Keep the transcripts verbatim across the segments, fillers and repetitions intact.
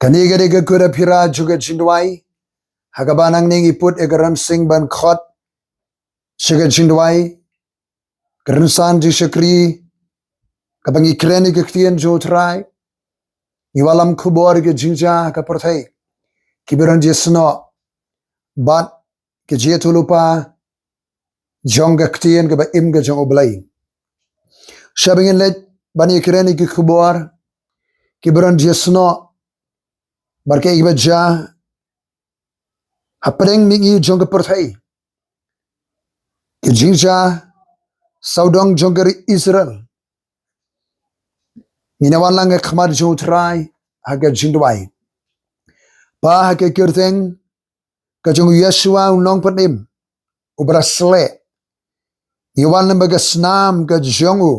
Kane ka dei ka kut ha phira jong ka jingduwai, ha kaba nangne ngi put ïa ka rynsan ban khot sha ka jingduwai, ka rynsan jingshakri, kaba ngi kren ïa ka ktien jong U Trai. Ngi wallam khubor ïa ka jingjia ha ka pyrthei, kiba don jingïasnoh bad ka jingïathuhlypa jong ka ktien kaba im ka jong U Blei. Shwa ba ngin leit ban ïakren ïa ki khubor kiba don jingïasnoh bad kaei kaba jia hapdeng mihngi jong ka pyrthei, ka jingjia sawdong jong ka ri Israel, ngin ïa wan lang ha khmat jong U Trai ha ka jingduwai. Pa, ha ka kyrteng ka jong U Yahshua U Nongpynim uba la sleh, ngi wan lem bad ka snam ka jong U,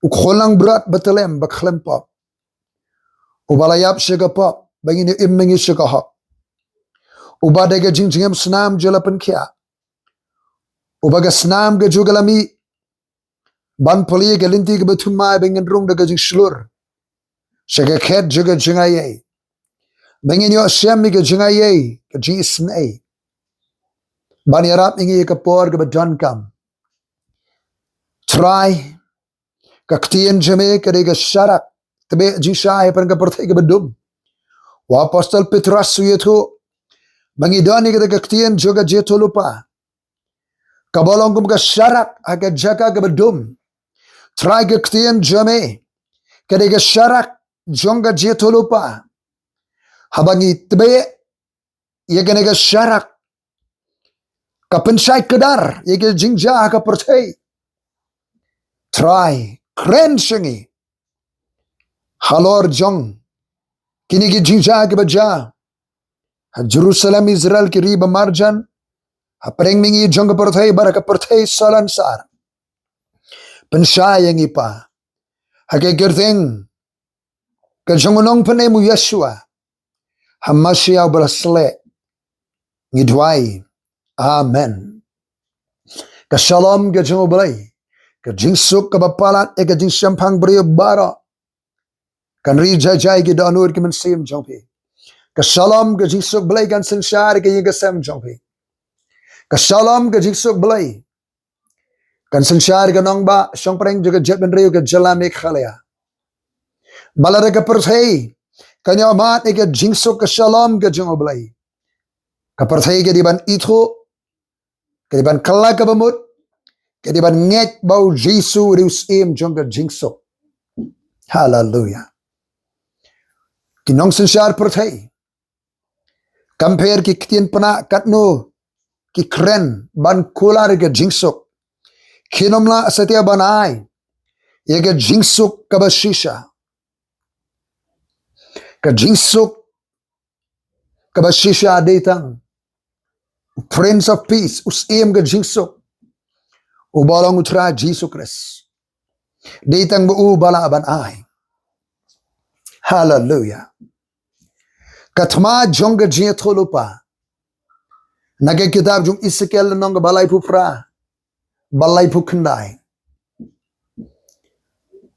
U Khun Langbrot Bathylliem Bakhlem Pop, uba la ïap sha ka pop ba ngin ïoh im ma ngi sha ka hok, uba da ka jingjngem snam jong U la pynkhiah, uba ka snam ka jong U ka la mih ban plie ïa ka lynti kaba thymmai ba ngin rung da ka jingshlur sha ka khet jong ka jingaiei, ba ngin ïoh shem ïa ka jingaiei, ka jingisynei, ban ïarap ïa ngi ha ka por kaba donkam. Trai, ka ktien jong Me ka dei ka sharak tbeh jingshai hapdeng ka pyrthei kaba dum. U Apostol Petros u ïathuh ba ngi don ïa kata ka ktien jong ka jingïathuhlypa kaba long kum ka sharak ha ka jaka kaba dum. Trai, ka ktien jong Me ka dei ka sharak jong ka jingïathuhlypa. Haba ngi tbeh ïa kane ka sharak, ka pynshai kdar ïa ka jingjia ha ka pyrthei. Trai, kren sha ngi halor jong kine ki jingjia kiba jia ha Jerusalem, Israel, ki ri ba marjan, hapdeng mihngi jong ka pyrthei bad ha ka pyrthei salonsar. Pynshai ïa ngi, Pa, ha ka kyrteng ka jong U Nongpynim U Yahshua HaMashiach uba la sleh, ngi duwai. Amen. Ka shalom ka jong U Blei, ka jingsuk kaba palat ïa ka jingshemphang briew baroh, kan ri jai jai ïa ki dohnud ki mynsiem jong phi. Ka shalom ka jingsuk Blei kan synshar ïa ka ïing ka sem jong phi. Ka shalom ka jingsuk Blei kan synshar ïa ka nongbah shongpdeng jong ka jaitbynriew ka jylla Meghalaya. Ba lada ka pyrthei kan ïohmad ïa ka jingsuk, ka shalom ka jong U Blei, ka pyrthei ka dei ban ithuh, ka dei ban kylla kaba mut, ka dei ban ngeit ba U Jisu u dei U Syiem jong ka jingsuk. Haleluia. Ki nongsynshar pyrthei, kam pher ki ktien pynah katno ki kren ban kular ïa ka jingsuk, kim lah satia ban ai ïa ka jingsuk kaba shisha. Ka jingsuk kaba shisha dei tang U Prince of Peace, U Syiem ka jingsuk, uba long U Trai Jisu Khrist. Dei tang ba U ba lah ban ai. Haleluia. Ka thma jong ka jingïathuhlypa, na ka kitab jong Esekiel lynnong kaba laiphew phra bad laiphew khyndai,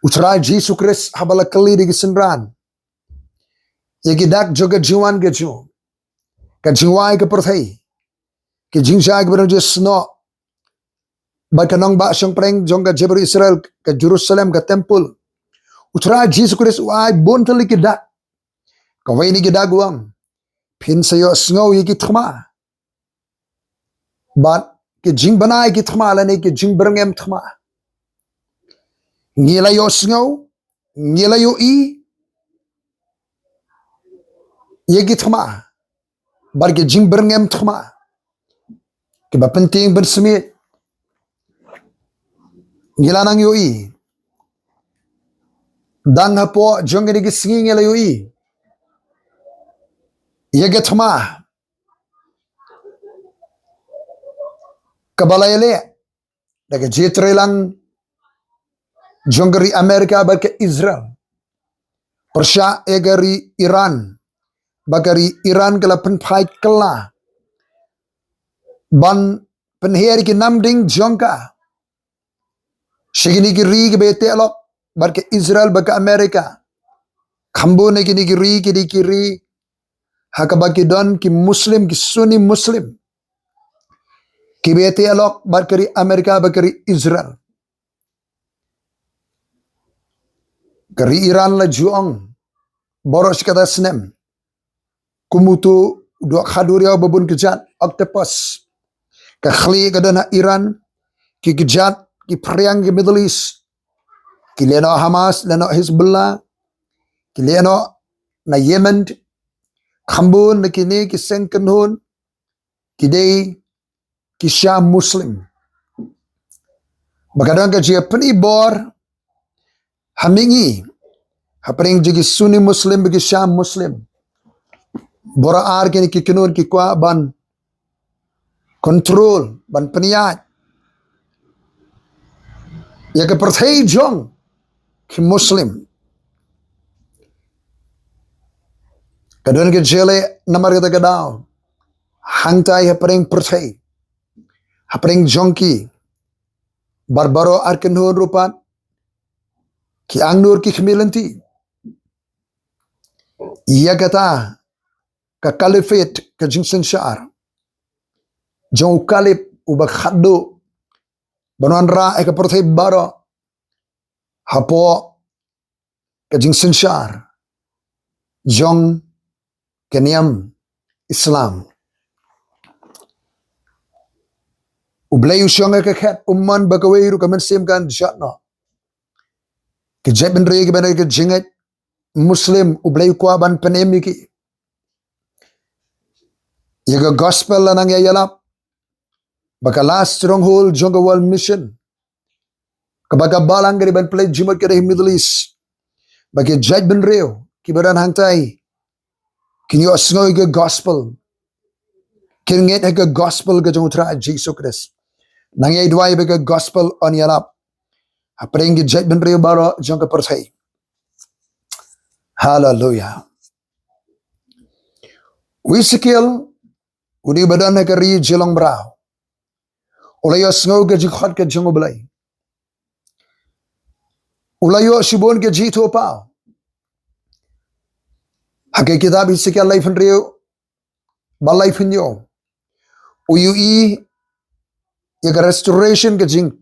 U Trai Jisu Khrist haba la kylli da ki synran ïa ki dak jong ka jingwan ka jong U, ka jingwai ka pyrthei, ki jingjia kiba don jingïasnoh bad ka nongbah shongpdeng jong ka jaitbynriew Israel, ka Jerusalem, ka templ, U Trai Jisu Khrist u ai bun tylli ki dak. Kawei na ki dak u ong, phin sa ïohsngew ïa ki thma bad ki jingbna ïa ki thma lane ki jingbyrngem thma. Ngi la ïohsngew, ngi la ïohi ïa ki thma bad ki jingbyrngem thma kiba pyntieng pynsmiej. Ngi la nang ïohi, dang hapoh jong kine ki sngi ngi la ïohi ïa ka thma kaba la ïaleh da ka jingïatreilang jong ka ri Amerika bad ka Israel pyrshah ïa ka ri Iran, ba ka ri Iran ka la pynphai kylla ban pynher ki namding jong ka sha kine ki ri kiba ïateh lok bad ka Israel bad ka Amerika. Kham bun na kine ki ri ki dei ki ri ha kaba ki don ki Muslim, ki Sunni Muslim, kiba ïateh lok bad ka ri Amerika bad ka ri Israel. Ka ri Iran la ju ong baroh shi katta snem, kum uto u dohkha duriaw ba bun kjat, octopus, ka khlieh ka don ha Iran. Ki kjat ki phriang ki Middle East, ki lehnoh Hamas, lehnoh Hezbollah, ki lehnoh na Yemen. Kham bun na kine ki seng kynhun ki dei ki Shia Muslim. Ba ka don ka jingïapyni bor ha mihngi hapdeng jong ki Sunni Muslim bad ki Shia Muslim. Baroh ar kine ki kynhun ki kwah ban control, ban pynïaid ïa ka pyrthei jong ki Muslim. Ka don ka jingeh namar kata ka daw hangtai hapdeng pyrthei, hapdeng jong ki, bad baroh ar kynhun ruh pat ki angnud ki khmih lynti ïa kata ka caliphate, ka jingsynshar jong u kaliph uba khatduh ban wanrah ïa ka pyrthei baroh hapoh ka jingsynshar jong ka niam Islam. U Blei u shong ha ka khet, um mon ba kawei ruh ka mynsiem kan jot noh. Ki jaitbynriew kiba na ka jingngeit Muslim, U Blei u kwah ban pynim ïa ki. Ïa ka gospel la nang ïa ïalap ba ka last stronghold jong ka World Mission, kaba ka balang ka dei ban pynleit jingmut ka dei Middle East. Ba ki jaitbynriew kiba don hangtai kin ïohsngew ïa ka gospel, kin ngeit ha ka gospel ka jong U Trai Jisu Khrist. Nang ïai duwai ba ka gospel un ïalap hapdeng ki jaitbynriew baroh jong ka pyrthei. Haleluya. U Esekiel u dei ba don ha ka ri jinglong mraw, u la ïohsngew ka jingkhot ka jong U Blei. U la ïoh shibun ka jingithuhpaw. Ha ka kitab Esekiel laiphew hynriew bad laiphew hynñiew, u ïohi ïa ka restoration, ka jingpynïoh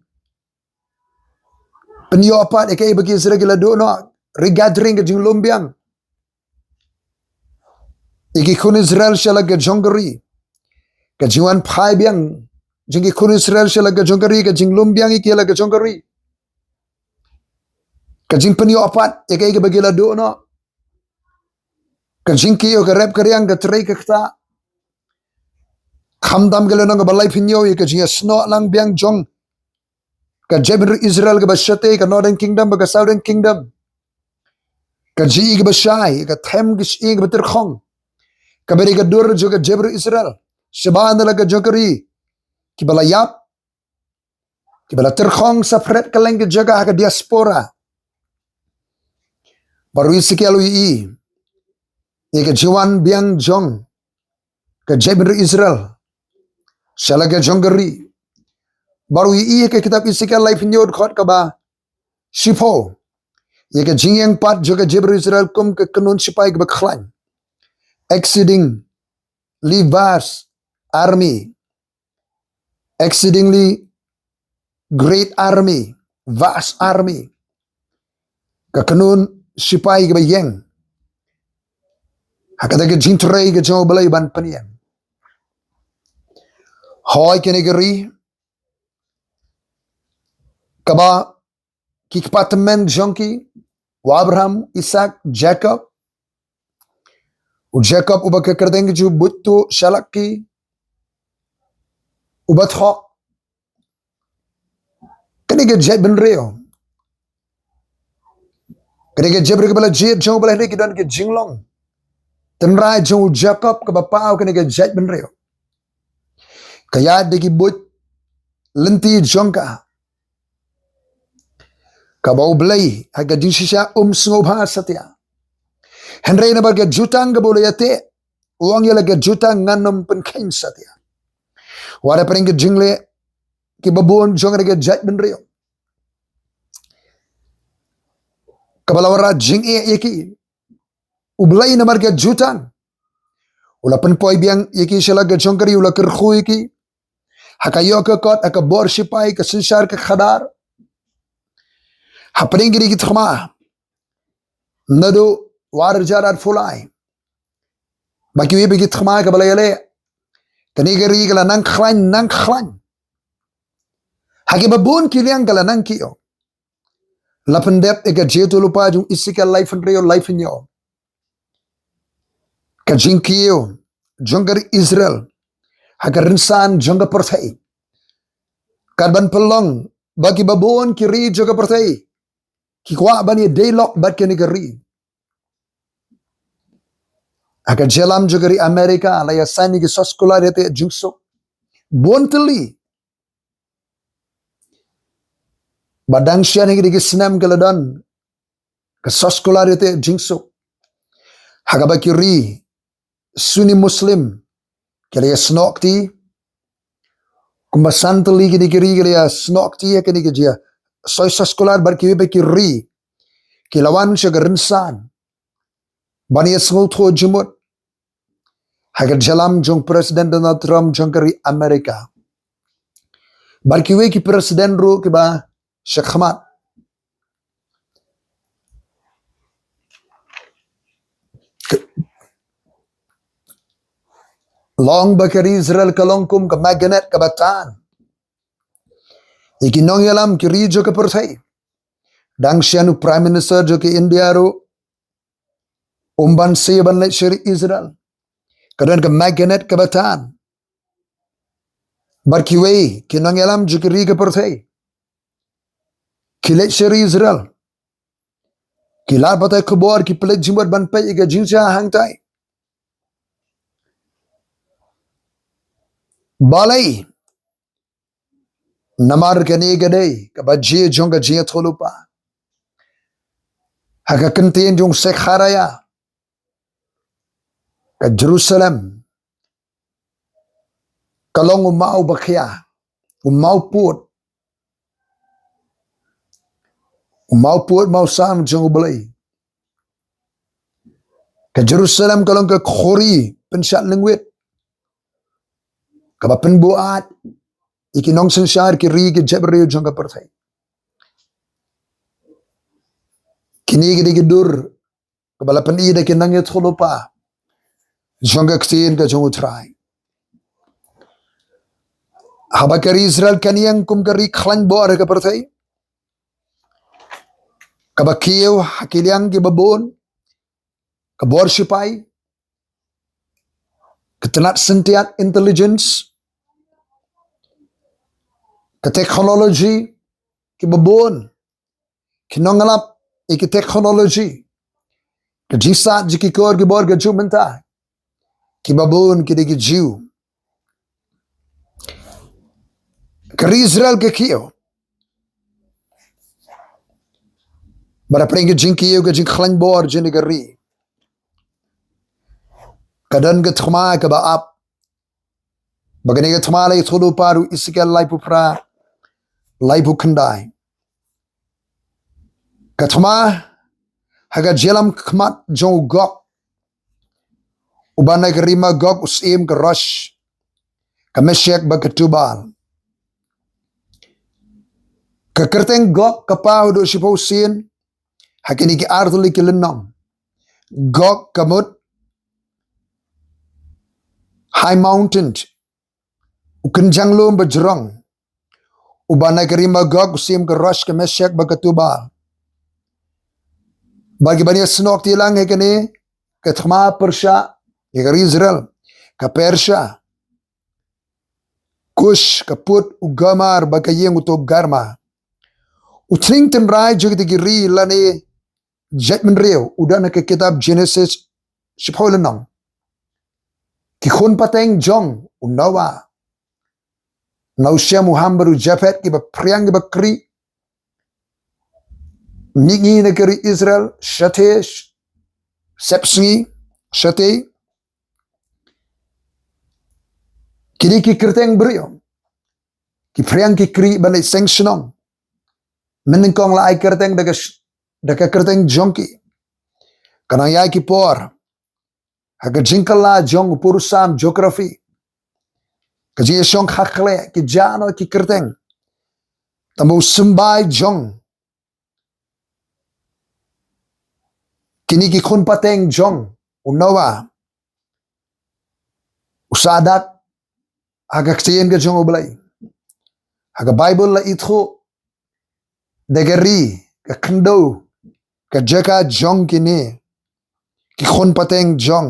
pat ïa kaei ba ki Israel ki la duh noh, regathering, ka jinglum biang ïa ki khun Israel sha la ka jong ka ri, ka jingwan phai biang jong ki khun Israel sha la ka jong ka ri, ka jinglum biang ïa ki la ka jong ka ri, ka jingpynïoh pat ïa kaei ba ki la duh noh, ka jingkiew, ka rep ka riang, ka trei ka ktah. Khamtam ka lynnong kaba laiphew hynñiew, ïa ka jingïasnoh lang biang jong ka jaitbynriew Israel kaba shatei, ka Northern Kingdom bad ka Southern Kingdom, ka jingïohi kaba shai, ka them ka shyieng kaba tyrkhong kaba dei ka dur jong ka jaitbynriew Israel shabar na la ka jong ka ri, kiba la ïap, kiba la tyrkhong saphriang kylleng ki jaka ha ka diaspora. Bad u Esekiel u ïohi ïa ka jingwan biang jong ka jaitbynriew Israel sha la ka jong ka ri. Bad u ïohi ha ka kitab Esekiel laiphew hynñiew, dkhot kaba shiphew, ïa ka jingïeng pat jong ka jaitbynriew Israel kum ka kynhun shipai kaba khlaiñ, exceedingly vast army, exceedingly great army, vast army. Ka kynhun shipai kaba ïeng ha kata ka jingtrei ka jong U Blei ban pynïeng. Hooid, kane ka ri kaba ki kpa tymmen jong ki, u Abraham, Isaak, Jakob. U Jakob uba ka kyrteng ka jong u buit tuh shalak ki, uba thok. Kane ka jaitbynriew, kane ka jaitbynriew kaba la jied jong U Blei, hynrei ki don ka jinglong. Tynrai jong u Jakob kaba paw kane ka jaitbynriew, ka ïaid da ki buit lynti jong ka, kaba U Blei ha ka jingshisha um sngewbha satia. Hynrei namar ka jutang kaba u la ïateh, u ong ïa la ka jutang ngan ym pynkheiñ satia. Wat hapdeng ka jingleh kiba bun jong kane ka jaitbynriew, kaba la wanrah jingeh ïa ki, U Blei namar ka jutang. U la pynpoi biang ïa ki sha la ka jong ka ri, u la kyrkhu ïa ki. Ha ka ïoh ka kot, ha ka bor shipai, ka synshar ka khadar. Hapdeng kine ki thma, naduh ar hajar arphew lai, ba kiwei pat ki thma kiba la ïaleh, kane ka ri ka la nang khlaiñ, nang khlaiñ. Ha kiba bun ki liang ka la nang kiew. La pyndep ïa ka jingïathuhlypa jong Esekiel laiphew hynriew, laiphew hynñiew. Ka jingkiew jong ka ri Israel ha ka rynsan jong ka pyrthei, ka ban pynlong ba kiba bun ki ri jong ka pyrthei ki kwah ban ïadei lok bad kane ka ri. Ha ka jingïalam jong ka ri America, la ïasain ïa ki soskular ïateh jingsuk bun tylli. Ba dang shen ha kine ki snem ka la don ka soskular ïateh jingsuk, ha kaba ki ri Sunni Muslim ki la ïasnoh kti. Kumba san tylli kine ki ri ki la ïasnoh kti ha kine ki jia soi soskular, bad kiwei pat ki ri ki la wan sha ka rynsan ban ïasngewthuh jingmut ha ka jingïalam jong President Donald Trump jong ka ri America, bad kiwei ki president ruh kiba sha khmat. Long ba ka ri Israel ka long kum ka magnet kaba tan ïa ki nongïalam ki ri jong ka pyrthei. Dang shen u Prime Minister jong ka India ruh um banse ban leit sha ri Israel. Ka don ka magnet kaba tan. Bad kiwei ki nongïalam jong ki ri ka pyrthei ki leit sha ri Israel. Ki lad batai khubor, ki pynleit jingmut ban peit ïa ka jingjia hangtai. Balei? Namar kane ka dei kaba jia jong ka jingïathuhlypa. Ha ka ktien jong Sekharaiah, ka Jerusalem ka long u maw bakhia, u maw pud, u maw pud, maw sam jong U Blei. Ka Jerusalem ka long ka khuri pynshad lyngwit, kaba pynbuaid ïa ki nongsynshar, ki ri, ki jaitbynriew jong ka pyrthei. Kine ki dei ki dur kaba la pyni da ki nongïathuhlypa jong ka ktien ka jong U Trai. Haba ka ri Israel ka niang kum ka ri khlaiñ bor ha ka pyrthei, kaba kiew ha ki liang kiba bun, ka bor shipai, ka tnat syntiat intelligence, ka technology kiba bun, ki nongïalap ïa ki technology, ka jingsat jong ki kor ki bor ka juk mynta, kiba bun ki dei ki Jiw. Ka ri Israel ka kiew. Bad hapdeng ka jingkiew, ka jingkhlaiñ bor jong ka ri, ka don ka thma kaba ap. Ba kane ka thma la ïathuhlypa da u Esekiel laiphew phra, laiphew khyndai. Ka thma ha ka jingïalam khmat jong u Gog, uba na ka ri Magog, u syiem ka Rosh, ka Meshek bad ka Tubal. Ka kyrteng Gog ka paw haduh shiphew sien ha kine ki artylli ki lynnong. Gog ka mut high mountain, u kynjang lum ba jrong, uba na ka ri Magog, u syiem ka Rosh, ka Meshek bad ka Tubal. Bad kiban ïasnoh kti lang ha kane ka thma pyrshah ïa ka ri Israel, ka Persia, Kush, ka Put, u Gomer bad ka ïing u Togarma. U tnat tynrai jong kita ki ri lane jaitbynriew u don ha ka kitab Genesis shiphew lynnong. Ki khun pateng jong u Noah, na u Shem, u Ham bad u Japhet, kiba phriang kiba khrih, mihngi na ka ri Israel, shatei, sepsngi, shatei. Kine ki kyrteng briew ki phriang ki khrih ban leit seng shnong. Mynnyngkong la ai kyrteng da ka sh-, da ka kyrteng jong ki. Ka nang ïa ki por ha ka jingkylla jong u purusam geography, ka jingïashong ha khleh ki jano ki kyrteng, tang ba u symbai jong kine ki khun pateng jong u Noah u sa dak ha ka ktien ka jong U Blei. Ha ka Bible la ithuh da ka ri, ka khyndew, ka jaka jong kine ki khun pateng jong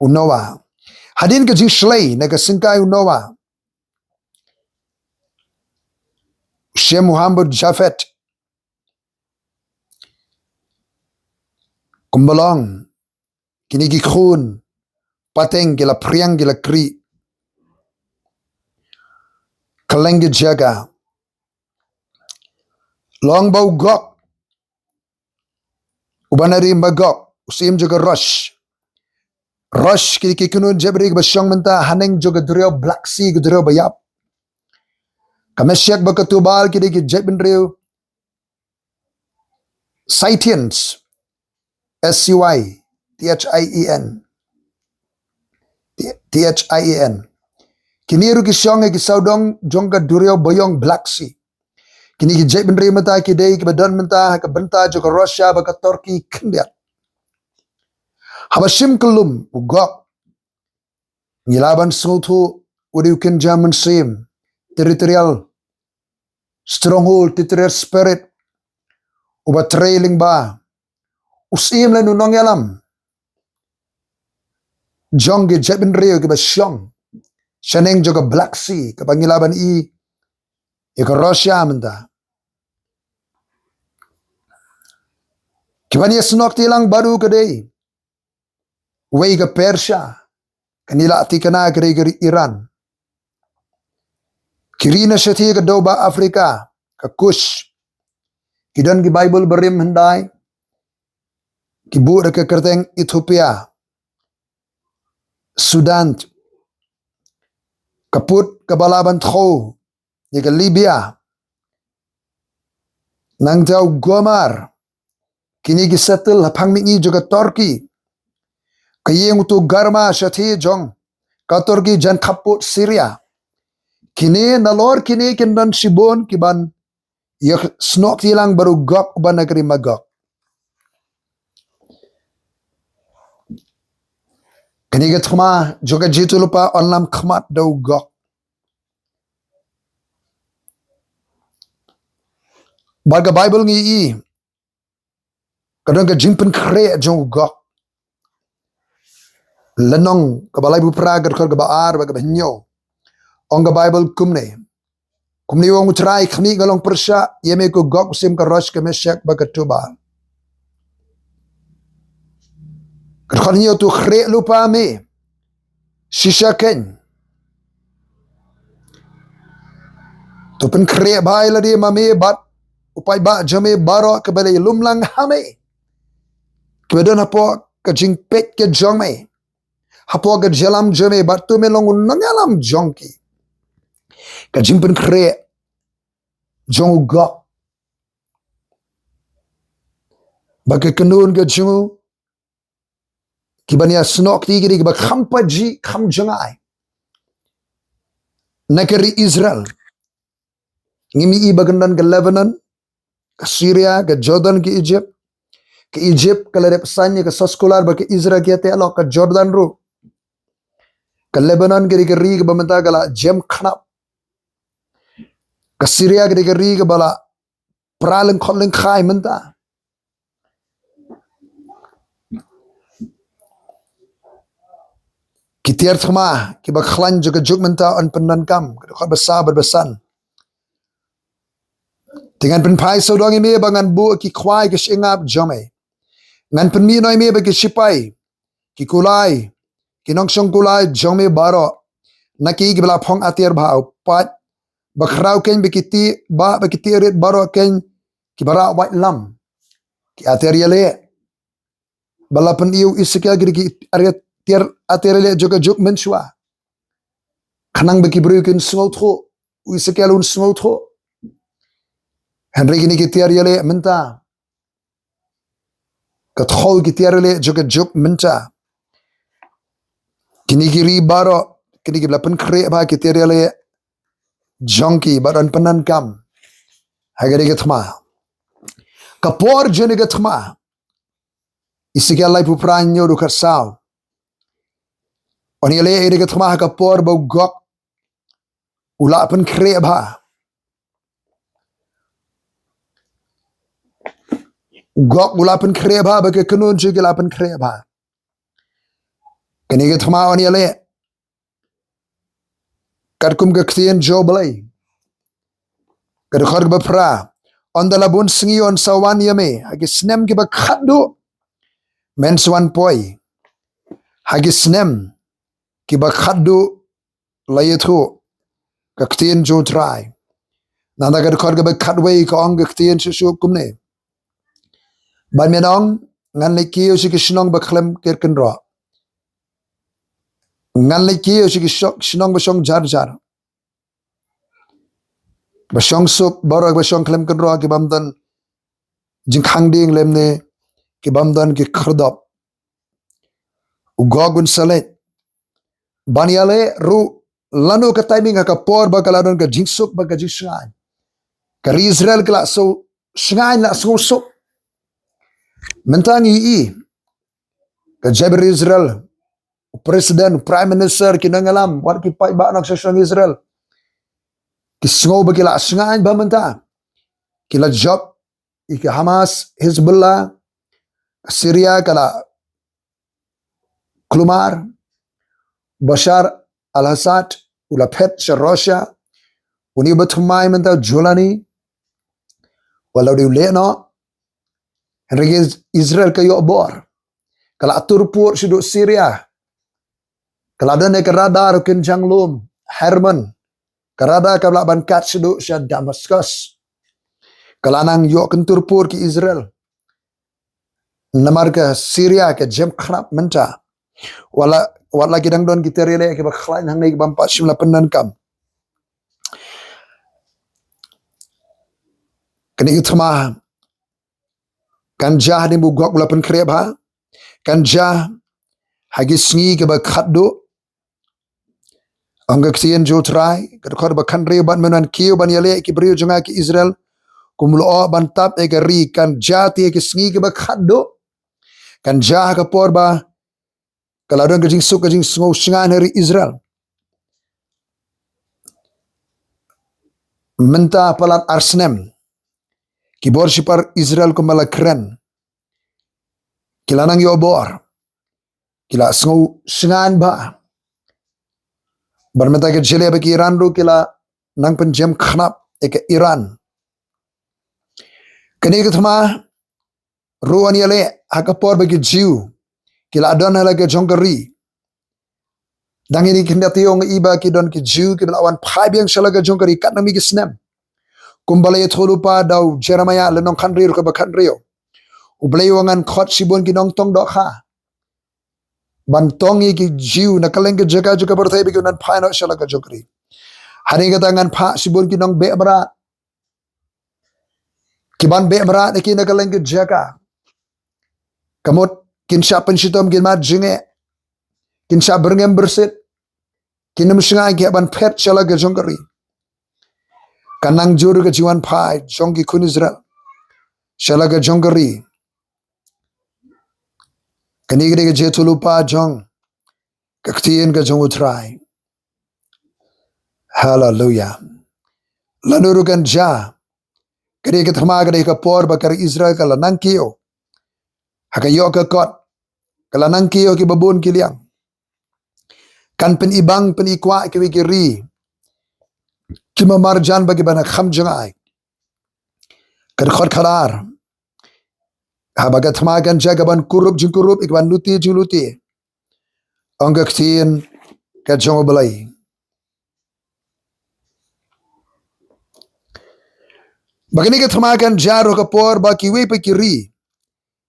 u Noah. Hadien ka jingshlei na ka syngkai u Noah, Shem, u Ham bad u Japhet, kumba long, kine ki khun pateng ki la phriang, ki la kri. Kylleng ki jaka, long ba u Gog, uba na ri Magog, u syiem jong ka Rosh. Rosh ki dei ki kynhun jaitbynriew kiba shong mynta haneng jong ka duriaw Black Sea, ka duriaw ba ïap. Ka Meshek bad ka Tubal ki dei ki jaitbynriew Scythians, S C Y T H I E N. T-, T H I E N. Kine ruh ki shong ha ki sawdong jong ka duriaw baïong Black Sea. Kine ki jaitbynriew mynta ki dei kiba don mynta ha ka bynta jong ka Russia bad ka Turkey khyndiat. Haba shim kyllum u Gog, ngi lah ban sngewthuh u dei u kynja mynsiem, territorial stronghold, territorial spirit, uba trei lyngba u syiem lane u nongïalam jong ki jaitbynriew kiba shong shaneng jong ka Black Sea, kaba ngi lah ban i ïa ka Russia mynta. Kiban ïasnoh kti lang bad u ka dei wei ka Persia, kane la thikna ka dei ka ri Iran. Ki ri na shathie ka dewbah Africa, ka Kush, ki don ki Bible barim hyndai, ki buh da ka kyrteng Ethiopia, Sudan, ka pud kaba lah ban thew ïa ka Libya. Nangta u Gomer, kine ki settle ha phang mihngi jong ka Turkey. Ka ïing u Togarma shathie jong ka Turkey jan khappud Syria. Kine nalor kine kin don shibun kiban ïasnoh kti lang bad u Gog uba na ka ri Magog. Kane ka thma jong ka jingïatyllupa yn lam khmat da u Gog. Bad ka Bible ngi i ka don ka jingpynkhreh jong u Gog. Lynnong kaba laiphew phra, ka dkhot kaba ar bad kaba hynñiew. Ong ka Bible kumne: Kumne u ong U Trai, khmih, nga long pyrshah ïa me ko Gog, u syiem ka Rosh, ka Meshek bad ka Tubal. Ka dkhot hynñiew: To khreh lypa me shisha keiñ. To pynkhreh bha ïa lade ma me bad u paidbah jong me baroh, kiba la ïalum lang ha me, kiba don hapoh ka jingpeit ka jong me, hapoh ka jingïalam jong me, bad to me long u nongïalam jong ki. Ka jingpynkhreh jong u Gog bad ka kynhun ka jong u, kiban ïasnoh kti ki dei kiba kham pajih kham jngai. Na ka ri Israel ngim i ba kan don ka Lebanon, ka Syria, ka Jordan, ka Egypt. Ka Egypt ka la dep saiñ ïa ka soskular bad ka Israel ki ïateh lok, ka Jordan ruh. Ka Lebanon ka dei ka ri kaba mynta ka la jem khnap. Ka Syria ka dei ka ri kaba la pra lyngkhot lyngkhai mynta. Ki tiar thma kiba khlaiñ jong ka juk mynta yn pyndonkam, ka dkhot ba saw bad ba san. Te ngan pynphai sawdong ïa me ba ngan buh ki khwai ka shyiap jong me. Ngan pynmih noh ïa me bad ki shipai, ki kulai, ki nongshong kulai jong me baroh, na ki kiba la phong atiar bha, u paid bakhraw keiñ, bad ki tih, ba, bad ki tih rit baroh keiñ, kiba rah waitlam, ki atiar ïaleh ba la pyni ïa u Esekiel, ki dei ki atiar, atiar ïaleh jong ka juk mynshuwa. Khnang ba ki briew kin sngewthuh, u Esekiel un sngewthuh. Hynrei kine ki tiar ïaleh mynta Ka thaw ki tiar ïaleh jong ka juk mynta. Kine ki ri baroh, kine kiba la pynkhreh bha ki tiar ïaleh jong ki, bad yn pyndonkam ha kane ka thma. Ka por jong kane ka thma. Esekiel laiphew phra, hynñiew haduh khatsaw. Yn ïaleh ïa kane ka thma ha ka por ba u Gog u la pynkhreh bha. U Gog u la pynkhreh bha, bad ka kynhun jong ki la pynkhreh bha. Kane ka thma yn ïaleh katkum ka ktien jong U Blei. Ka dkhot kaba phra. Ynda la bun sngi yn sa wan ïa me, ha ki snem kiba khatduh men sa wan poi. Ha ki snem kiba khatduh la ïathuh ka ktien jong U Trai. Nangta ka dkhot kaba khatwei ka ong ka ktien shuh shuh kumne. Bad men ong, ngan leit kiew sha ki shnong ba khlem kit kynroh. Ngan leit kiew sha ki shong, shnong ba shong jar jar, ba shong suk, baroh ba shong khlem kynroh, ki bym don jingkhang dieng lymne ki bym don ki khyrdop. U Gog un sa leit ban ïaleh ruh lano ka timing, ha ka por ba ka la don ka jingsuk bad ka jingshngaiñ. Ka ri Israel ka la sngew shngaiñ, la sngew suk. Mynta ngi ïohi ka jaitbynriew Israel, u president, u prime minister, ki nongïalam, wat ki paidbah nongshong shnong Israel, ki sngew ba ki la shngaiñ bha mynta. Ki la jop ïa ki Hamas, Hezbollah, Syria ka la kulmar, Bashar al-Assad u la phet sha Russia, une uba thymmai mynta u Joulani, wat la dei u leh noh. Hynrei Israel ka ïoh bor. Ka la tur pud shaduh Syria. Ka la don ïa ka radar u kynjang lum Hermon. Ka radar ka lah ban kat shaduh sha Damascus. Ka la nang ïoh kyntur pud ki Israel. Namar ka Syria ka jem khnap mynta. Wat la, wat la ki dang don ki tiar ïaleh kiba khlaiñ hangne ki bym pat shym la pyndonkam. Kane ka thma kan jia hadien ba u Gog u la pynkhreh bha. Kan jia ha ki sngi kiba khatduh. Ong ka ktien jong U Trai, ka dkhot ba khathynriew, bad men wan kiew ban ïaleh ki briew jong nga ki Israel, kum u la oh, ban tap ïa ka ri. Kan jia te ha ki sngi kiba khatduh. Kan jia ha ka por ba ka la don ka jingsuk ka jingsngew shngaiñ ha ri Israel. Mynta palat ar snem ki bor shipor Israel kumba la kren, ki la nang ïoh bor, ki la sngew shngaiñ bha. Bad mynta ka jylliew bad ki Iran ruh ki la nang pynjem khnap ïa ka Iran. Kane ka thma ruh yn ïaleh ha ka por ba ki Jiw ki la don ha la ka jong ka ri. Dang ïa kine ki khyndiat taïew ngi i ba ki don ki Jiw kiba la wan phai biang sha la ka jong ka ri katno mih ki snem. Kumba la ïathuh lypa da u Jeremiah lynnong khathynriew dkhot ba khathynriew. U Blei u ong, ngan khot shibun ki nongtong dohkha ban tong ïa ki Jiw na kylleng ki jaka jong ka pyrthei ba kin wan phai noh sha la ka jong ka ri. Hadien kata ngan phah shibun ki nongbeh mrad. Ki ban beh mrad ïa ki na kylleng ki jaka. Ka mut kin shah pynshitom, kin mad jingeh, kin shah byrngem byrsit, kin ym shngaiñ, ki hap ban phet sha la ka jong ka ri. Kan nang jur ka jingwan phai jong ki khun Israel sha la ka jong ka ri. Kane ka dei ka jingïathuh lypa jong ka ktien ka jong U Trai. Haleluya. Lano ruh kan jia, ka dei ka thma, ka dei ka por ba ka ri Israel ka la nang kiew ha ka ïoh ka kot, ka la nang kiew kiba bun ki liang. Kan pynibang pynikwah kiwei ki ri ki marjan bad kiba na kham jngai. Ka dkhot khatar. Haba ka thma kan jia, ka ban kurup jingkurup, ka ban lute jinglute, ong ka ktien ka jong U Blei. Ba kane ka thma kan jia ruh ha ka por ba kiwei pat ki ri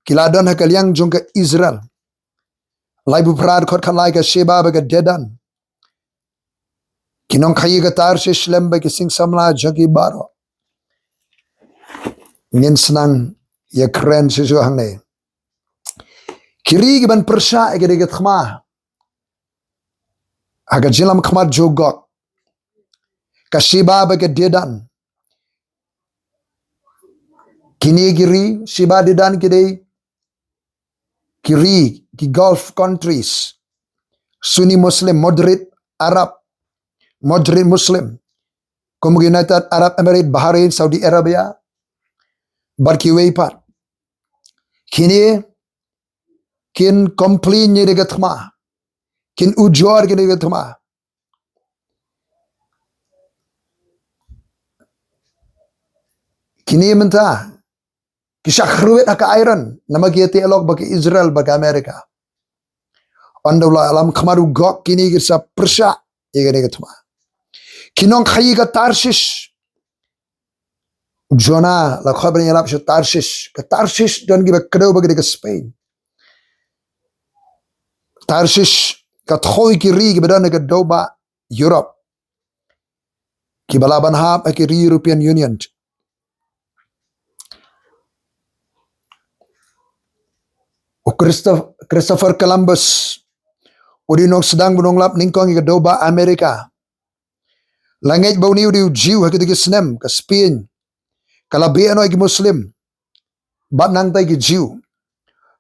ki la don ha ka liang jong ka Israel. Laiphew phra dkhot khatlai, ka Sheba bad ka Dedan. Ki nongkhaïi ka Tarshish lem bad ki sing samla jong ki baroh. Ngin sa nang ïakren shuh shuh hangne. Ki ri ki ban pyrshah ïa ka dei ka thma ha ka jinglam khmat jong u Gog. Ka Sheba bad ka Dedan. Kine ki ri, Sheba, Dedan ki dei ki ri, ki Gulf countries. Sunni Muslim, moderate Arab, moderate Muslim. Kum ki United Arab Emirates, Bahrain, Saudi Arabia. Bad kiwei pat. Kine kin complain ïa ka dei ka thma. Kin ujor ïa ka dei ka thma. Kine mynta ki shah khrwit ha ka iron, namar ki ïateh lok bad ka Israel bad ka America. Ynda u la lam khmat u Gog kine ki sa pyrshah ïa ka dei ka thma. Ki nongkhaïi ka Tarshish. Jonah la khot ban ïalap sha Tarshish. Ka Tarshish don kiba kdew bad ka dei ka Spain. Tarshish ka thoh ïa ki ri kiba don ha ka dewbah Europe, kiba lah ban hap ha ki ri European Union. U Christoph-, Christopher Columbus u dei u nongsdang bad u nonglap nyngkong ïa ka dewbah America. La ngeit ba une u dei u Jiw ha kito ki snem, ka Spain ka la beh noh ïa ki Muslim bad nangta ïa ki Jiw.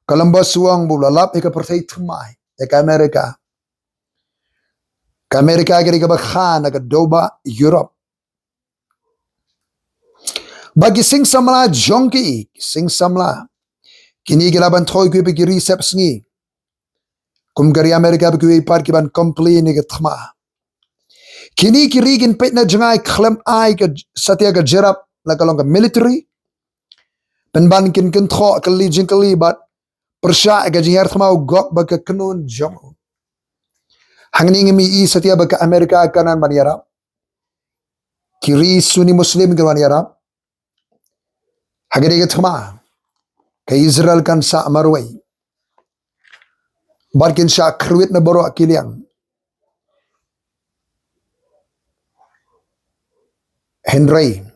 Columbus u ong ba u la lap ïa ka pyrthei thymmai, ïa ka America. Ka America ka dei kaba kha na ka dewbah Europe. Bad ki sing samla jong ki, ki sing samla, kine ki lah ban thoh ïa kiwei pat ki ri sepsngi, kum ka ri America bad kiwei pat, ki ban complain ïa ka thma. Kine ki ri kin peit na jngai khlem ai ka j-, satia ka jyrap la ka long ka military, pynban kin kynthoh kylli jingkylli bad pyrshah ïa ka jinghiar thma u Gog bad ka kynhun jong u. Hangne ngim ïohi satia ba ka America kan nang ban ïarap. Ki ri Sunni Muslim kan wan ïarap ha ka dei ka thma. Ka Israel kan sah marwei bad kin shah khrwit na baroh ki liang. Hynrei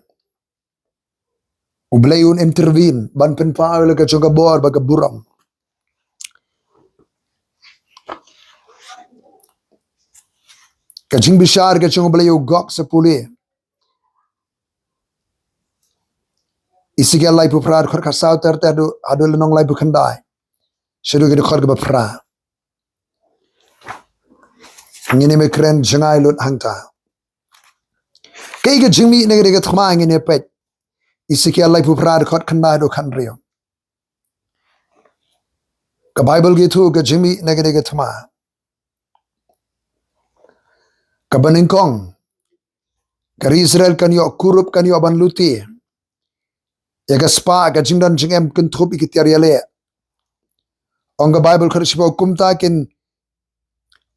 U Blei un intervene ban pynpaw ïa la ka jong ka bor bad ka burom. Ka jingbishar ka jong U Blei ïa u Gog sa pule. Esekiel laiphew phra, dkhot khatsaw ter ter haduh, haduh lynnong laiphew khyndai. Shaduh ki dkhot kiba phra. Ngin ïa kren jngai lut hangta. Kaei ka jingmih na ka dei ka thma, ngin ïa peit Esekiel laiphew phra, dkhot khyndai haduh khathynriew. Ka Baibl ka ïathuh ka jingmih na ka dei ka thma. Kaba nyngkong, ka ri Israel kan ïoh kurup, kan ïoh ban lute ïa ka spah ka jingdon jingem, kynthup ïa ki tiar ïaleh. Ong ka Baibl, khreh shiphew, kumta kin,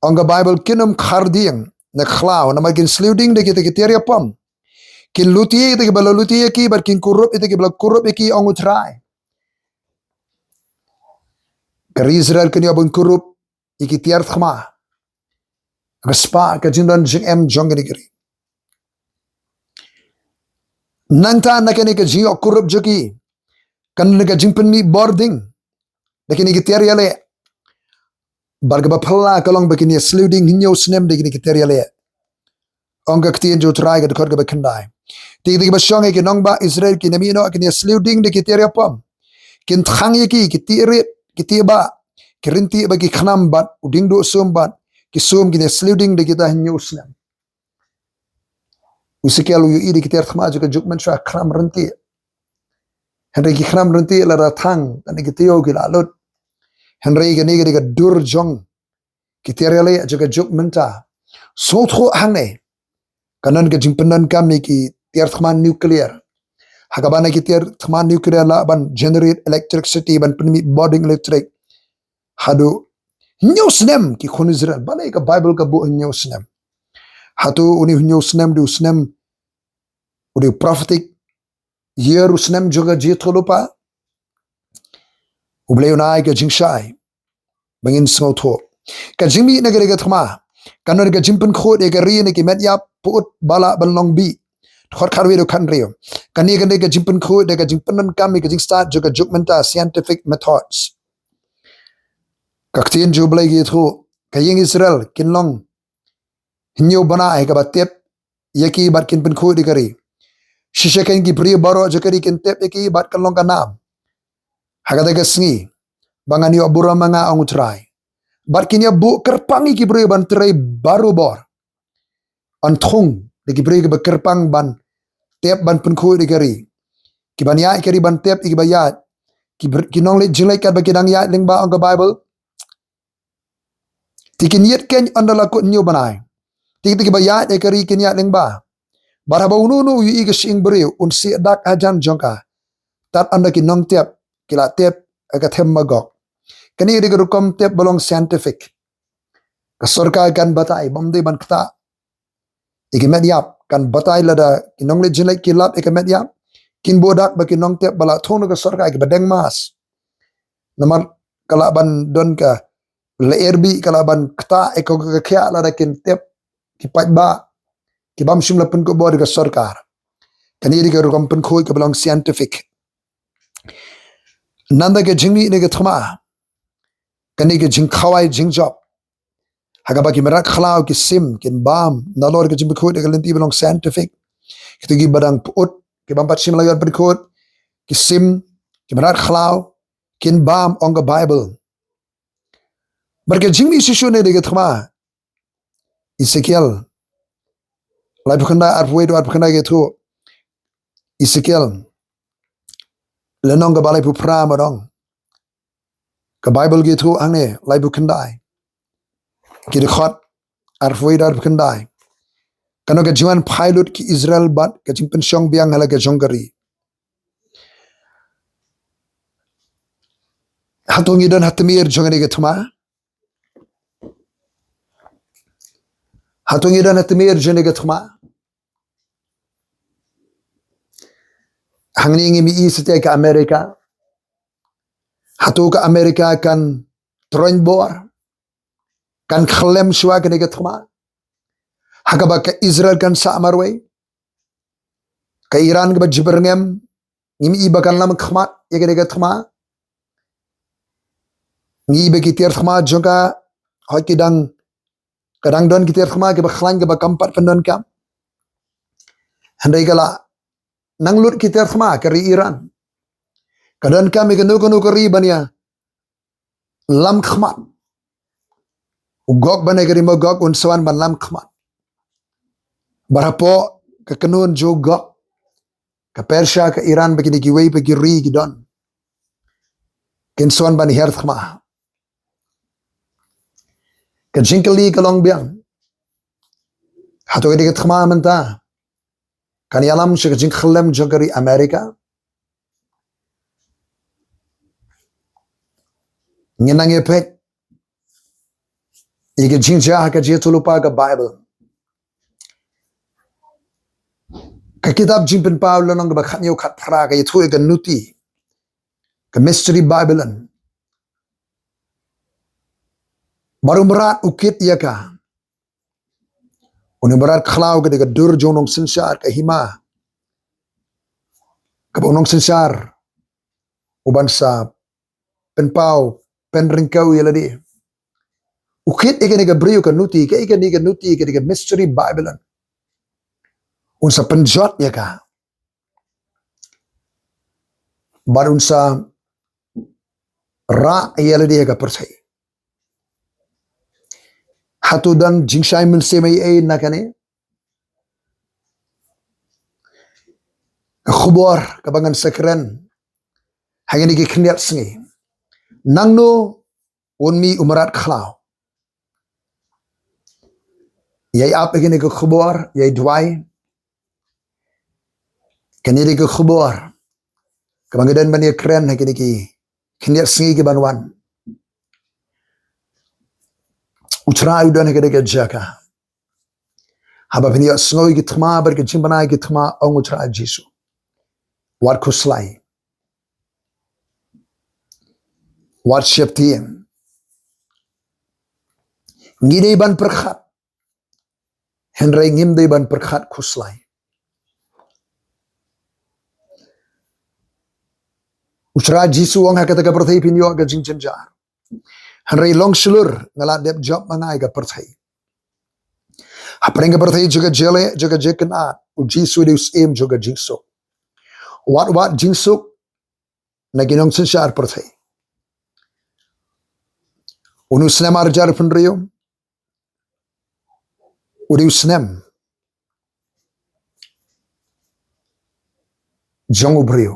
ong ka Baibl, kin ym khar dieng na khlaw, namar kin sliewdieng da kita ki tiar ïapom. Kin lute ïa kita kiba la lute ïa ki bad kin kurup ïa kita kiba la kurup ïa ki, ong U Trai. Ka ri Israel kan ïoh ban kurup ïa ki tiar thma, ka spah ka jingdon jingem jong kine ki ri. Nangta na kane ka jingïoh kurup jong ki, kan don ka jingpynmih bording da kine ki tiar ïaleh. Bad kaba phylla ka long ba kin ïa sliewdieng hynñiew snem da kine ki tiar ïaleh. Ong ka ktien jong U Trai, ka dkhot kaba khyndai. Te kita kiba shong, ïa ki nongbah Israel, kin ym ïeh noh, kin ïa sliewdieng da ki tiar ïapom. Kin thang ïa ki, ki tiar rit, ki tiar bah, ki ryntieh bad ki khnam bad u dieng duh sum bad ki sum, kin ïa sliewdieng da kita hynñiew snem. U Esekiel u ïohi da ki tiar thma jong ka juk mynshuwa, khnam, ryntieh. Hynrei ki khnam ryntieh lada thang, tang ki taïew ki la lut. Hynrei kane ka dei ka dur jong ki tiar ïaleh jong ka juk mynta. Sngewthuh hangne, kan don ka jingpyndonkam ïa ki tiar thma nuclear. Ha kaba na ki tiar thma nuclear lah ban generate electricity, ban pynmih bording electric. Haduh hynñiew snem ki khun Israel. Balei ka Baibl ka buh hynñiew snem? Hato une u hynñiew snem u dei u snem, u dei u prophetic year, u snem jong ka jingïathuhlypa? U Blei un ai ka jingshai ba ngin sngewthuh. Ka jingmih na ka dei ka thma, kan don ka jingpynkhuid ïa ka ri na ki met ïap, pyut ba lah ban long bih. Dkhot khatwei haduh khathynriew. Kane kan dei ka jingpynkhuid da ka jingpyndonkam ïa ka jingstad jong ka juk mynta, scientific methods. Ka ktien jong U Blei ka ïathuh, ka ïing Israel kin long hynñiew bnai ha kaba tep ïa ki bad kin pynkhuid ïa ka ri. Shisha kein ki briew baroh jong ka ri kin tep ïa ki bad kan long ka nam ha kata ka sngi ba ngan ïoh burom ma nga, ong U Trai. Bad kin ïa buh kyrpang ïa ki briew ban trei barobor. Yn thung da ki briew kiba kyrpang ban tep ban pynkhuid ïa ka ri. Ki ban ïaid ïa ka ri ban tep ïa kiba ïaid. Ki br-, ki nongleit jingleit katba ki dang ïaid lyngba, ong ka Baibl. Te kin ïit kein ynda la kut hynñiew bnai. Te kita kiba ïaid ïa ka ri kin ïaid lyngba. Bad haba uno uno u ïohi ka shyieng briew un sieh dak hajan jong ka, tad ynda ki nongtep ki la tep ha ka them Magog. Kane ka dei ka rukom tep ba long scientific. Ka sorkar kan batai, bym dei ban ktah ïa ka met ïap, kan batai lada ki nongleit jingleit ki lap ïa ka met ïap. Kin buh dak ba ki nongtep ba la thung na ka sorkar, kiba deng mask. Namar ka lah ban don ka lyer bih, ka lah ban ktah ïa ka, ka khiah lada kin tep ki paidbah ki bym shym la pynkupbor da ka sorkar. Kane dei ka rukom pynkhuid kaba long scientific. Nangta ka jingmih ne ka thma, kane ka jingkhawai jingjop. Ha kaba ki mrad khlaw, ki sim, kin bam nalor ka jingpynkhuid da ka lynti ba long scientific. Kita kiba dang pyut, ki bym pat shym la ïoh pynkhuid, ki sim, ki mrad khlaw, kin bam, ong ka Baibl. Bad ka jingmih shisha ne dei ka thma. Esekiel laiphew khyndai, arphew wei, arphew khyndai ka ïathuh. Esekiel lynnong kaba laiphew phra, ma dang ka Baibl ka ïathuh hangne, laiphew khyndai, ki dkhot arphew wei, arphew khyndai. Kano ka jingwan phai lut ki Israel bad ka jingpynshong biang ha la ka jong ka ri. Hato ngi don ha tmier jong kane ka thma? Hato ngi don ha tmier jong kane ka thma? Hangne ngim ïohi satia ka America. Hato ka America kan troiñ bor, kan khyllem shuwa kane ka thma, ha kaba ka Israel kan sah marwei? Ka Iran kaba jylliew ngem, ngim ïohi ba kan lam khmat ïa kane ka thma. Ngi ïohi ba ki tiar thma jong ka, hooid, ki dang, ka dang don ki tiar thma kiba khlaiñ, kiba kam pat pyndonkam. Hynrei ka la nang lut ki tiar thma ka ri Iran. Ka donkam ïa kano kano ka ri ban ïa lam khmat. U Gog bad ne ka ri Magog un sa wan ban lam khmat. Bad hapoh ka kynhun jong u Gog, ka Persia, ka Iran, bad kine kiwei pat ki ri ki don, kin sa wan ban hiar thma. Ka jingkylli ka long biang, hato kane ka thma mynta kan ïalam sha ka jingkhyllem jong ka ri America? Ngin nang ïa peit ïa ka jingjia ha ka jingïathuhlypa ka Baibl. Ka kitab Jingpynpaw lynnong kaba khathynñiew, khatphra ka ïathuh ïa ka Nuti, ka Mystery Babylon. Bad u mrad u kit ïa ka. Une u mrad khlaw ka dei ka dur jong u nongsynshar, ka hima kaba u nongsynshar u ban sa pynpaw, pynryngkew ïa lade. U kit ïa kane ka briew, ka Nuti, ka, ïa kane ka Nuti, ka dei ka Mystery Babylon. Un sa pynjot ïa ka. Bad un sa rah ïa lade ha ka pyrthei. Hato don jingshai mynsiem ei ei na kane? Ka khubor kaba ngan sa kren ha kine ki khyndiat sngi. Nangno un mih u mrad khlaw? Ïai ap ïa kane ka khubor, ïai duwai. Kane dei ka khubor kaba ngi don ban ïa kren ha kine ki khyndiat sngi ki ban wan. U Trai u don ha kane ka jaka. Haba phin ïohsngew ïa ki thma bad ka jingbna ïa ki thma, ong U Trai Jisu, wat khuslai, wat sheptieng. Ngi dei ban pyrkhat, hynrei ngim dei ban pyrkhat khuslai. U Trai Jisu u ong, ha kata ka pyrthei phin ïoh ka jingjynjar. Hynrei long shlur nga la dep jop ma nga ïa ka pyrthei. Hapdeng ka pyrthei jong ka jingïaleh, jong ka jingkynad, u Jisu u dei u syiem jong ka jingsuk. Wat wat jingsuk na ki nongsynshar pyrthei. Une u snem ar hajar arphew hynriew u dei u snem jong u briew.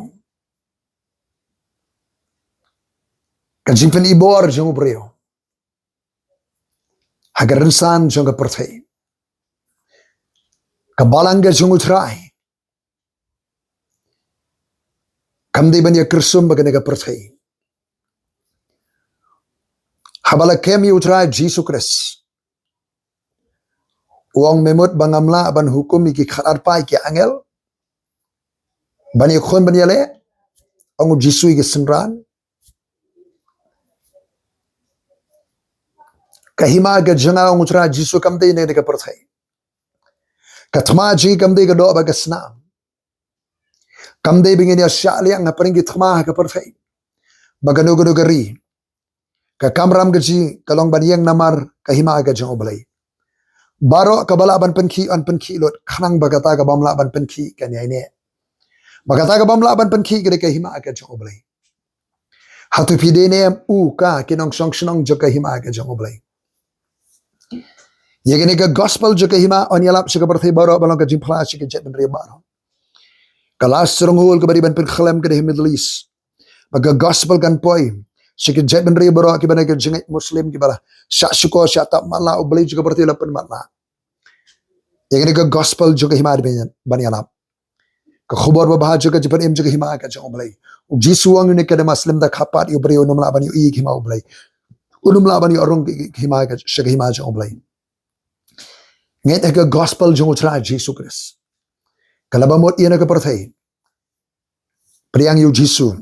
Ka jingpyni bor jong u briew ha ka rynsan jong ka pyrthei. Ka balang ka jong u Trai kam dei ban ïa kyrsum bad kane ka pyrthei. Haba la kem ïa u Trai Jisu Khrist, u ong, me mut ba ngam lah ban hukum ïa ki khatar paid ki angel ban ïakhun ban ïaleh? Ong u Jisu ïa ki synran. Ka hima ka jong nga, ong u Trai Jisu, kam dei na kane ka pyrthei. Ka thma jong ngi kam dei ka doh bad ka snam. Kam dei ba ngin ïa shah liang hapdeng ki thma ha ka pyrthei bad kano kano ka ri. Ka kamram ka jong ngi ka long ban ïeng namar ka hima ka jong U Blei. Baroh kaba lah ban pynkhih yn pynkhih lut, khnang ba kata ka bym lah ban pynkhih kan ïai neh. Ba kata ka bym lah ban pynkhih ka dei ka hima ka jong U Blei. Hato phi dei ne em, u, ka, ki nongshong shnong jong ka hima ka jong U Blei? Ïa kane ka gospel jong ka hima yn ïalap sha ka pyrthei baroh, ba long ka jingphla sha ki jaitbynriew baroh. Ka la stronghold kaba dei ban pynkhlem ka dei ha Middle East. Ba ka gospel kan poi sha ki jaitbynriew baroh, kiba na ka jingngeit Muslim, kiba la shah shukor, shah tap matlah, U Blei jong ka pyrthei la pynmatlah. Ïa kane ka gospel jong ka hima dei ban ïalap. Ka khubor babha jong ka jingpynim jong ka hima ka jong U Blei. U Jisu u ong, une ka dei ma slem da khapat ïa u briew, un ym lah ban ïohi ïa ka hima U Blei. Un ym lah ban ïoh rung ka hima ka, sha ka hima jong U Blei. Ngeit ha ka gospel jong U Trai Jisu Khrist. Ka la ba mut ïa na ka pyrthei. Pdiang ïa U Jisu.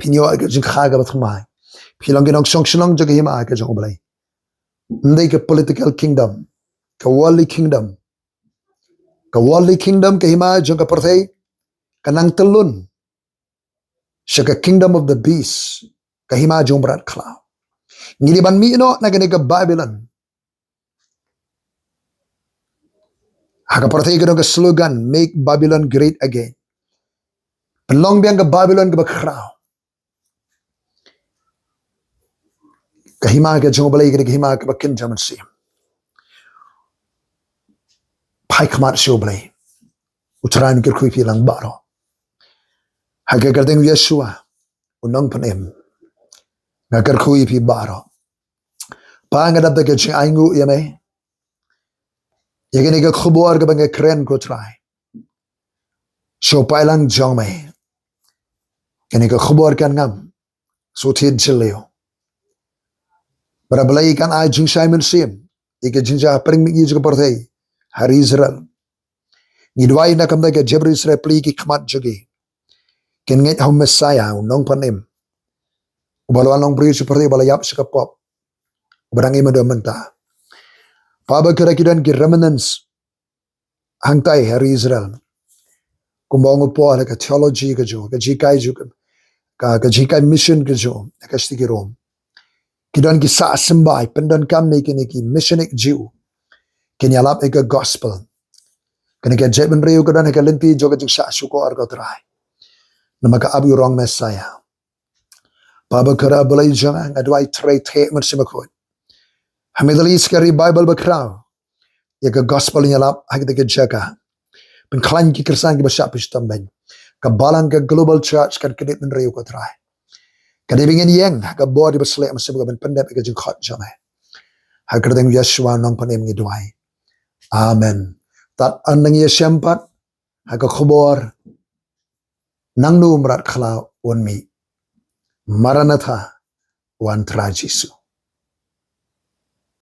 Phin ïoh ka jingkha kaba thymmai. Phi long ki nongshong shnong jong ka hima ka jong U Blei. Ym dei ka political kingdom, ka worldly kingdom. Ka worldly kingdom, ka hima jong ka pyrthei, ka nang tyllun sha ka kingdom of the beast, ka hima jong u mrad khlaw. Ngi dei ban mih noh na kane ka Babylon. Ha ka pyrthei ka don ka slogan, "Make Babylon great again." Pynlong biang ka Babylon kaba khraw. Ka hima ka jong U Blei ka dei ka hima kaba kynja mynsiem. Phai khmat sha U Blei. U Trai un kyrkhu ïa phi lang baroh. Ha ka kyrteng Yeshua u nongpynim, nga kyrkhu ïa phi baroh. Pa, nga dap da ka jingainguh ïa me ïa kane ka khubor kaba nga kren, ko Trai, sha u paidlang jong me. Kane ka khubor kan ngam shu thied jylliew. Ba U Blei kan ai jingshai mynsiem ïa ka jingjia hapdeng mihngi jong ka pyrthei ha ri Israel. Ngi duwai na ka bynta ka jaitbynriew Israel, plie ki khmat jong ki, kin ngeit ha u Messiah, u nongpynim, uba la wan long briew sha pyrthei, uba la ïap sha ka pop, uba dang im haduh mynta. Pa, ba khraw ki don ki remnants hangtai ha ri Israel. Kumba ong u Paul, ka theology ka jong u, ka jinghikai jong u, ka, ka jinghikai mission ka jong u, ka shti ki Rom. Ki don ki sah symbai, pyndonkam ïa kine ki missionik Jiw, kin ïalap ïa ka gospel. Kane ka jaitbynriew ka don ha ka lynti jong ka jingshah shukor, ko Trai, namar ka ap ïa u rong Messiah. Pa, ba khraw, Blei jong nga, nga duwai, trei theh Mynsiem Bakhuid. Ha Middle East, ka ri Baibl, ba khraw ïa ka gospel ïalap ha kata ka jaka. Pynkhlaiñ ki Khristan kiba shah pynshitbeiñ. Ka balang, ka global church kan kynit bynriew, ko Trai. Ka dei ba ngin ïeng ha ka bor ba sleh, Mynsiem Bakhuid, ban pyndep ïa ka jingkhot jong me. Ha ka kyrteng Yeshua u nongpynim ngi duwai. Amen. Tad haduh ngi ïashem pat ha ka khubor, nangno u mrad khlaw un mih. Maranatha, wan Trai Jisu.